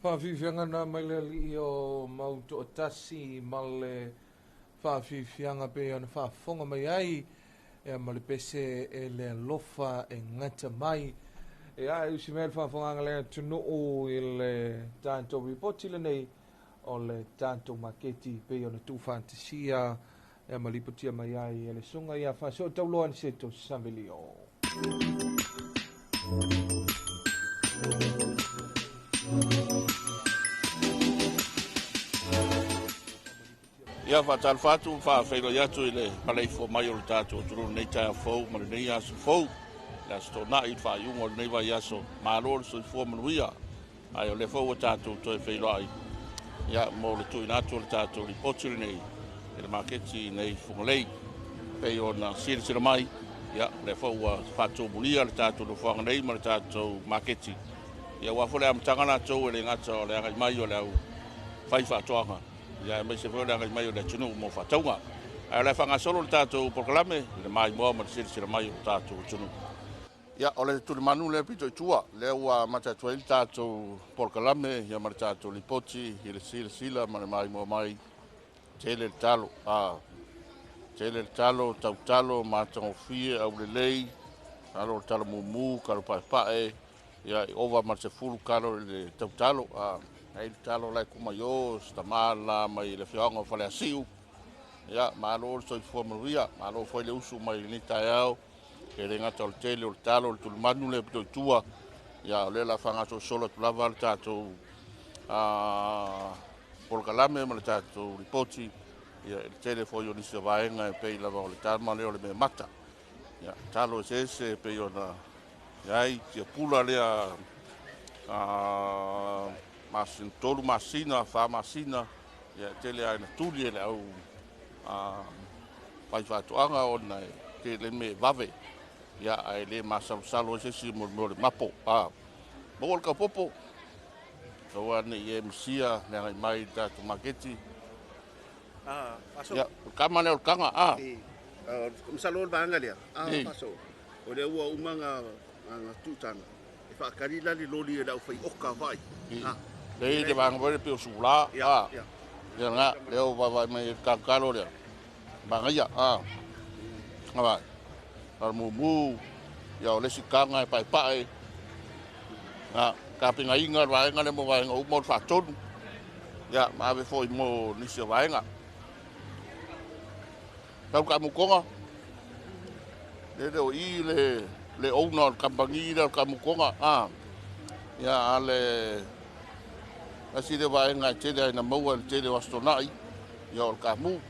Faafiafiaga na mai le alii o Mautoatasi ma le faafiafiaga pei ona faafofoga mai ai e ma le pese e le alofa e gata mai. E a e usi mea le faafofogaga le atunuu i le tatou ripoti lenei o le tatou maketi pei ona tuufaatasia e ma lipotia mai ai e le susuga ia Faasootauloa Aniceto Savelio. Ia faatalofa atu faafeiloai atu i le maleifua mai o le tatou atunuu lenei taeao fou ma lenei aso fou, le aso Toonai i le faaiuga o lenei vaiaso. Malo le soifua manuia, ae o lea foi ua tatou toe feiloai ia mo le tuuina atu o le tatou lipoti lenei i le maketi nei Fugalei. Pei ona silasila mai, ia o lea foi ua faatumulia le tatou nofoaga nei ma le tatou maketi. Ia aua foi le amataga latou e le gata o le agai mai o le au fai faatoaga, ia aemaise foi o le agai mai o le atunuu mo faatauga. Ae o le a faagasolo le tatou polokalame i le maimoa ma le silasila mai o le tatou atunuu. Ia, o le tulimanu lea pito i tua, lea ua amata atu ai le tatou polokalame ia ma le tatou lipoti i le silasila ma le maimoa mai. Tele le talo, tele le talo, tautalo, matagofie, aulelei, talo o le talo mumu, talo paepae, ia i ova ma le 10 kalo i le tautalo. Ai le talo lai kumaio, se tama la mai le afioaga o Faleasiu. Ia, malo le soifua manuia, malo foi le usu mai lenei taeao. E le gata o le tele o le talo, o le tulimanu lea pito i tua. Ia, o lea la faagasolo atu lava le tatou polokalame ma le tatou lipoti. Ia, i le tele foi o nisi o vaega e pei lava o le tama lea o le meamata. Ia, talo eseese e pei ona iai tiapula lea masina, 3 masina, 4 masina, ia tele ai na tuli e le au fai faatoaga ona e tele me vave. Ia, ae le masalosalo ai se isi mo le mapo. Maua le kaupopo, kaua ne i e misia le agai mai i le tatou maketi. Faso. Ia, o le kama lea o le kaga, Masalo o le vaega lea, faso. O lea ua uma nga tuutaga. E faakali la le loli e le au fai oka vai. Le le vaega foi le pei o sula, Ia nga, lea o vaavaai mai e kalokalo lea. Vaega ia, Vaai. Talo mumu, ia o le isi kaga e paepae. Tapenaina le vaega lea mo vaega uma o le faatonu. Ia, ma ave foi mo nisi o vaega. Tau kamukoga. Le o i le owner o le company lea o le kamukoga. Ia, a le asi le vaega e tele ai na maua i le tele o Aso Toonai, ia o le kamu.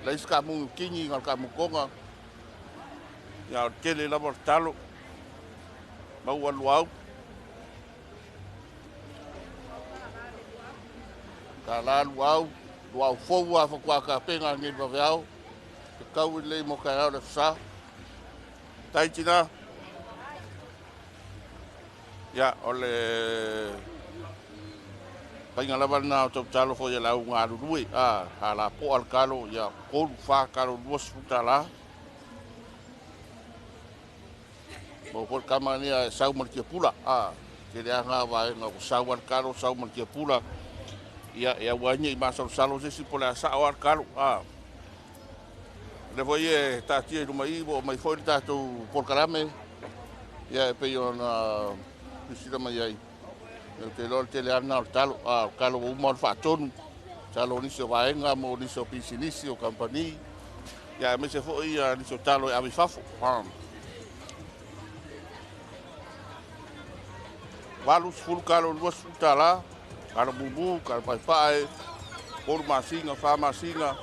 Le isi kamu kingi na le kamukoga. Ia, o le tele lava o le talo. Maua luau. Ta la luau, luau fou a fatua ka penga ngi vaveao. Te kau i lei mo ka au le fsa. Tai tina. Ia, o le faiga lava lena o tautalo foi a le au galulue, a lapoa le kalo, ia, 3, 4 kalo, $20. Mo foi le kama lea e sau ma le tiapula, tele lava vaega ua sau lava le kalo, sau ma le tiapula, ia, e aua ai ne i masalosalo se isi po o le a sao lava le kalo, O lea foi e taatia i luma i i, ua oo mai foi le tatou polokalame, ia, e pei ona silasila mai ai, ou te iloa o le tele lava lena o le talo. O le talo ua uma ona faatonu, talo o nisi o vaega mo nisi o pisinisi, o kamupani, ia, aemaise foi nisi o talo e ave i fafo. 80 kalo, $20, kalo mumu, kalo paepae, 3 masina, 4 masina,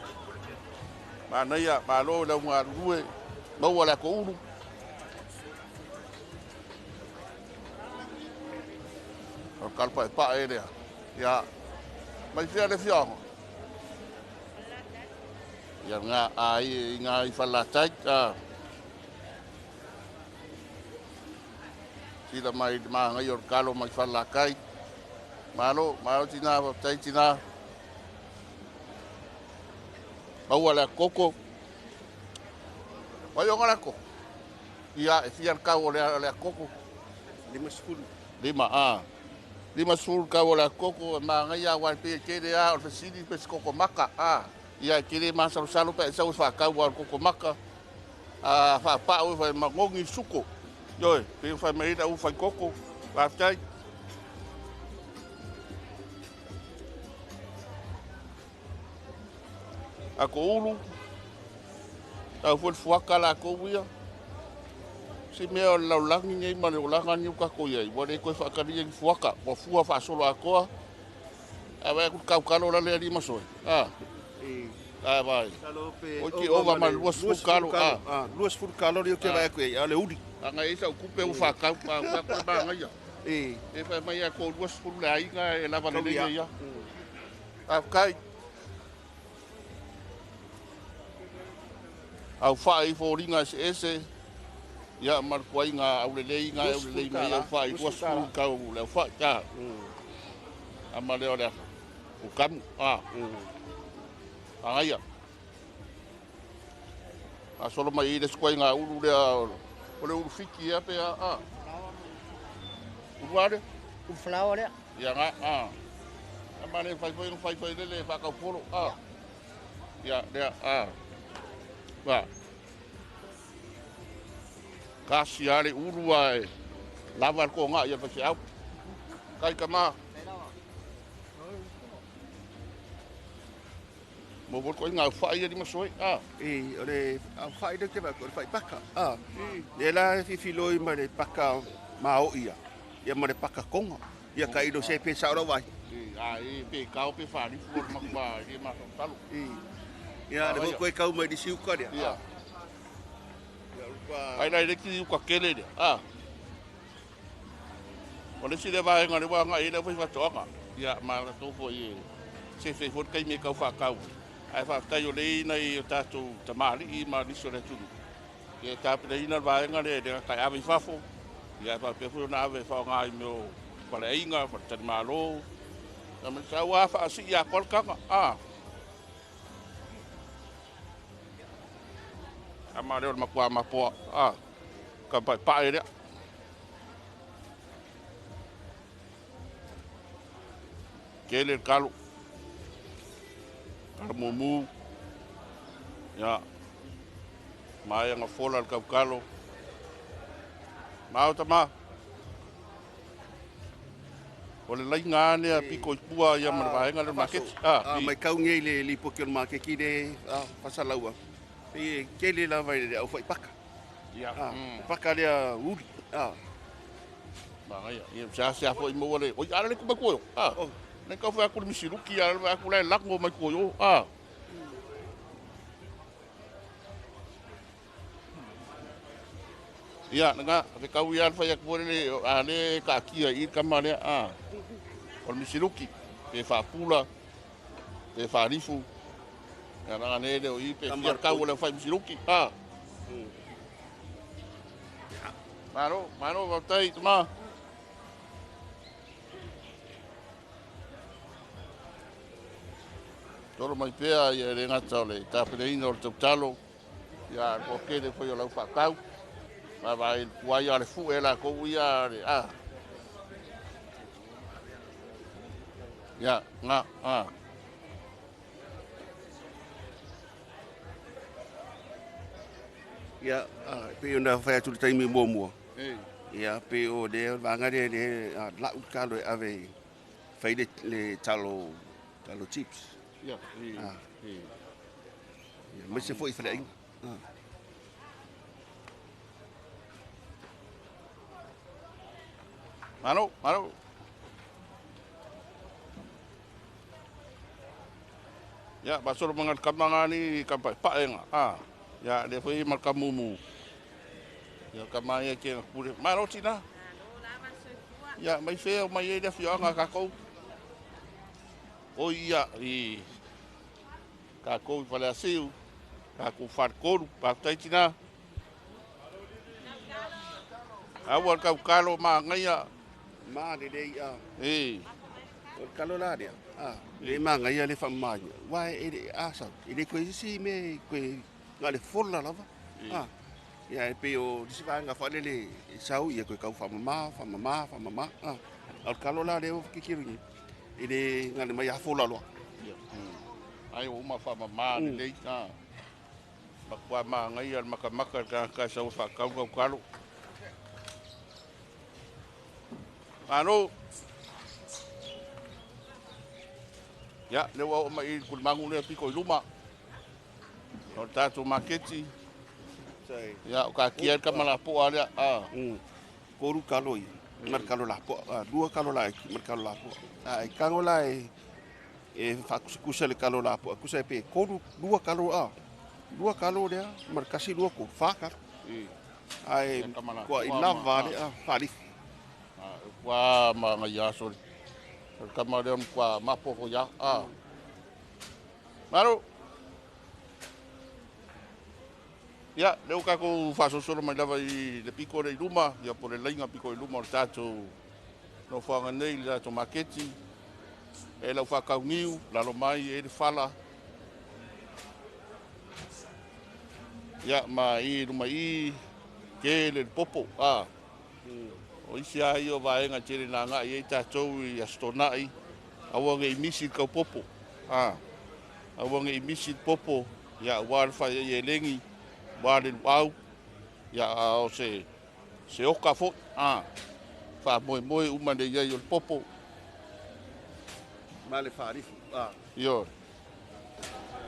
manaia, malo i le au galulue, maua le ato ulu. O le kalo paepae lea. Ia, mai fea le afioaga? Ia, ngā ai i ngā i Falelatai. Sila mai le māngai o le kalo mai Falelatai. Malo, malo tina, faafetai tina. Maua le koko. Mai o le koko. Ia, e fia le kau o le koko. 50. Lima, a. 50 kau o le koko, e māngai a wai pe kere a, o le fesili pe se koko maka, a. Ia, e kere masalosalo pe e sau e whakau a o le koko maka. A, whapao e whai mangongi suko. Ioe, pe whai mai ina u whai koko. Faafetai. A ko ulu, tau foi le fuaka lakou ia. Se mea o le lalolagi nei ma le olaga nei ua tatou i ai, ua le toe faatalia ni fuaka, ua fua faasoloatoa. A vaai atu le tautalo la lea alii ma soe. A, a vai. Oi ki ova ma le 20 kalo, a. 20 kalo lea ou te vaai atu i ai, a o le uli. Ana i ai sau tupe ua whakau, pa ua koe māngaia. E whai mai a ko 20 le aiga e lava lelei ia. Faafetai. Au whai i fōringa eseese, ia ma le tuaiga aulelei ga e aulelei mai au whai 20 kau le au whai, ta. Ama lea o le aka. O kamu, a. Agaia. A solo mai i le skuaiga ulu lea o le ulu fiki ia pe a, a. Ulu ale? Ulu falaoa lea. Ia nga, a. Ama le fai foi fai foi lele whakaupolo, a. Ia, lea, a. Va. Kasi ale ulu a e lava le kō ngā ia whai au. Kai ka mā. Mo vol ko ngā whai ia lima soe, a. E, o le au whai lea te vaai atu, o le whai paka. A, le la e fifiloi ma le paka maoi ia, ia ma le paka konga. Ia ka ilo se pe sao lau ai. E, a, e, pe kao pe whārifu o le makua, e mātou talo. E, ia, le koe kau mai di siuka lea. Ia. Ai lai le ki uka kele lea, a. O le si le vaenga le wanga i le whai whatoanga. Ia, ma la tō foi e se fe foi kai me kau whakau. Ai whaktai o le ina i o tātou tamari i ma nisi o le tunu. Ia tāpina ina le vaenga le le kai ave i fafo. Ia whapea foi o na ave whaonga i meo whale ainga, whale tani malo. Ia me sa ua whaasi i a koalkanga, a. A ma leo le makua mapoa, a. Ka pai pae lea. Kele le kalo. Kalo mumu. Ia. Maea nga fola le kaukalo. Mao tama. O le lainga ane a piko i pua ia ma le vaenga le maketi. A, mai kau ngei le lipoki o le maketi le fasalaua. E kele lava i le au whai paka. Ia. Paka lea uri. A. Magaia. Ia sa sa foi mo le. Oi ala le kuma koyo. A. Le kau whai aku le misiruki ala le aku le lango mai koyo. A. Ia, nga, te kau ia whai aku le a le ka kia i kama lea. A. O le misiruki, pe whapula, pe wharifu. Ia nga ne le o i pe fia kau o le whai misiruki. A. Malo, malo, faafetai tama. Tolo mai pea ia e le gata o le tapenaina o le tautalo, ia a o le toatele foi o le aufaatau, vaavaai i le tuai a o le fue e latou ia le a. Ia, na, a. Ia, e pei ona fai atu i le taimi muamua, ia, pei o lea vaega lea lea lau le talo e ave e fai le talo, talo chips. Ia, Ia, aemaise foi i faleaiga. Malo, malo. Ia, basolo manga le kama ngani ka pa paenga. Ah. Ia, le foi ma kamumu. Ia kama ia ke pule. Malo tina. Ia, mai fea mai e le afioaga kākou. O ia i kākou i Faleasiu, kākou faletolu, faafetai tina. Aua le kaukalo magaia. Ma lelei a. E. O le kalo la lea. A, le magaia le faamamaina. Ua e le a sau. E le koe isi me koe na le fola lava. A. Ia e pei o nisi vaega faalele e sau ia koe kau faamama, faamama, faamama. A. A o le kalo la lea ua kikilo nei. E le na le mai a fola loa. Ia. Ai o uma faamama lelei. A. Matua magaia le makamaka le tagata e sau e faatau le kaukalo. Malo. Ia, lea ua oo mai i le kulimagu lea piko i luma. O le tatou maketi. Ia, o kakia le kama lapoa lea. Ah. Koru kalo ia. Ma le kalo lapoa. Ah, lua kalo laiti ma le kalo lapoa. A e tago la e e faakusakusa le kalo lapoa. Kusa e pe kolu, lua kalo a. Lua kalo lea, ma le kasi lua ko, fa kalo. Ae kua i lava le a faalifu. Kua ma ngai aso le kama lea kua mapo ia. Ah. Malo. Ia, lea ua tatou faasolosolo mai lava i le piko lea i luma, ia po o le laina piko i luma o le tatou nofoaga nei i le tatou maketi. E lau faatauniu, lalo mai e le fala. Ia, ma i luma i, tele le popo. A, o isi lava ia o vaega e tele na agai ai tatou i Aso Toonai, aua ne i misi le taupopo. A, aua ne i misi le popo, ia aua le fai ai eleni, aua le luau, ia a o se se oka foi, a, faamoemoe uma le i ai o le popo. Ma le faalifu. A. Ioe.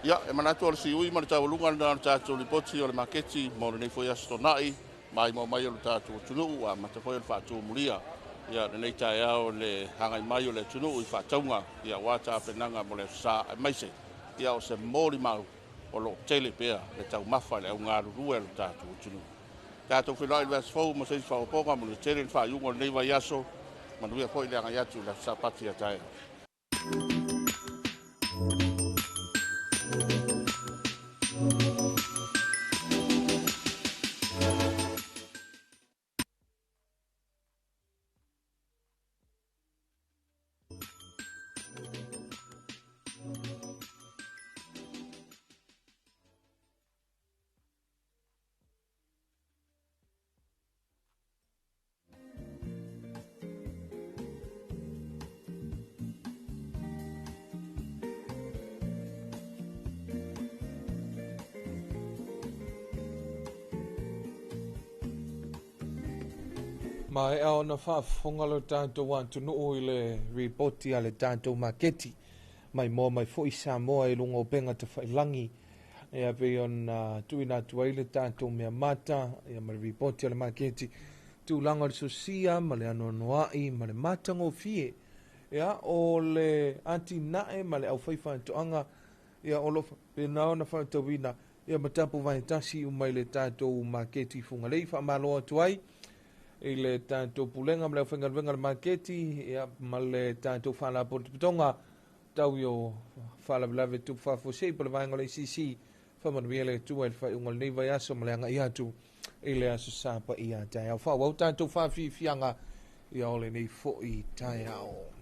Ia, e manatu o le siui ma le taualuga lena o le tatou lipoti o le maketi mo lenei foi Aso Toonai, maimoa mai o le tatou atunuu, ua amata foi o le faatumulia ia lenei taeao le agai mai o le atunuu i faatauga ia aua tapenaga mo le Aso Sa aemaise ia o se molimau o lo o tele pea le taumafa i le augalulue a le tatou atunuu. Tatou feiloai i le vaiaso fou ma se isi faaopoopoga mo le tele le faaiuga o lenei vaiaso. Manuia foi le agai atu i le Aso Sapati a taeao. Maea ona faafofoga lo tatou atunuu i le ripoti a le tatou maketi maimoa mai foi Samoa i luga o upega tafailagi ia pei ona tuuina atu ai le tatou mea mata ia ma le ripoti a le maketi tulaga o le sosia ma le anoanoai ma le matagofie ia o le atinae ma le aufai faatoaga ia o lo o faapena ona faatauina ia ma tapu vaetasi uma i le tatou maketi Fugalei. Faamalo atu ai i le tatou pulega ma le aufaigaluega o le maketi ia ma le tatou faalapotopotoga tau i o faalavelave tupu faafuasei po o le vaega o le ACC. Faamanuia le Atua i le faaiuga o lenei vaiaso ma le agai atu i le Aso Sa paia taeao. Faaauau tatou faafiafiaga ia o lenei foi taeao.